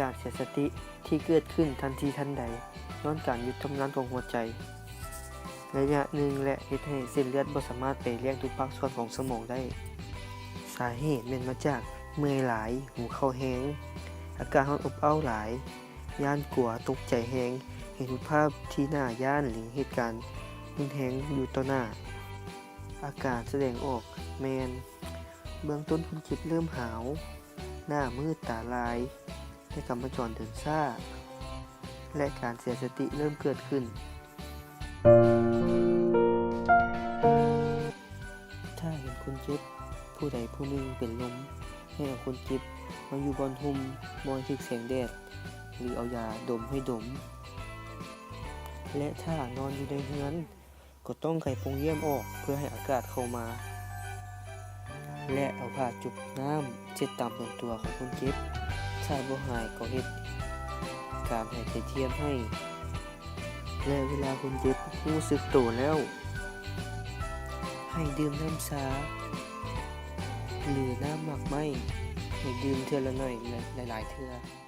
ການເສຍສະຕິທີ່ເກີດຂຶ້ນທັນທີທັນໃດ ຍ້ອນການຢຸດທຳງານຂອງຫົວໃຈໄລຍະໜຶ່ງ ແລະ ເຮັດໃຫ້ເສັ້ນເລືອດບໍ່ສາມາດໄປລ້ຽງທຸກພາກສ່ວນຂອງສະໝອງໄດ້. ສາເຫດແມ່ນມາຈາກເມື່ອຍຫຼາຍ, ຫິວເຂົ້າແຮງ, ອາກາດຮ້ອນອົບເອົ້າຫຼາຍ, ຢ້ານກົວ, ຕົກໃຈແຮງ, ເຫັນຮູບພາບທີ່ໜ້າຢ້ານ ຫຼື ເຫດການຮຸນແຮງຢູ່ຕໍ່ໜ້າ. ອາການສະແດງອອກແມ່ນ ເບື້ອງຕົ້ນຄົນເຈັບເລີ່ມຫາວ, ໜ້າມືດຕາລາຍ ແລະ ກຳມະຈອນເດີນຊ້າ ແລະ ການເສຍສະຕິເລີ່ມເກີດຂຶ້ນ. ຖ້າເຫັນຄົນເຈັບຜູ້ໃດຜູ້ໜຶ່ງເປັນລົມ, ໃຫ້ເອົາຄົນເຈັບມາຢູ່ບ່ອນຮົ່ມ, ບໍ່ໃຫ້ຖືກແສງແດດ ຫຼື ເອົາຢາດົມໃຫ້ດົມ. ແລະ ຖ້ານອນຢູ່ໃນເຮືອນ, ກໍຕ້ອງໄຂປ່ອງຢ້ຽມອອກເພື່ອໃຫ້ອາກາດເຂົ້າມາ ແລະ ເອົາຜ້າຈຸບນ້ຳເຊັດຕາມຕົວຂອງຄົນເຈັບ. ຖ້າບໍ່ຫາຍກໍເຮັດການຫາຍໃຈທຽມໃຫ້ ແລະ ເວລາຄົນເຈັບຮູ້ສຶກໂຕແລ້ວ ໃຫ້ດື່ມນ້ຳຊາ ຫຼື ນ້ຳໝາກໄມ້, ໃຫ້ດື່ມເທື່ອລະໜ້ອຍ ແລະ ຫຼາຍໆເທື່ອ.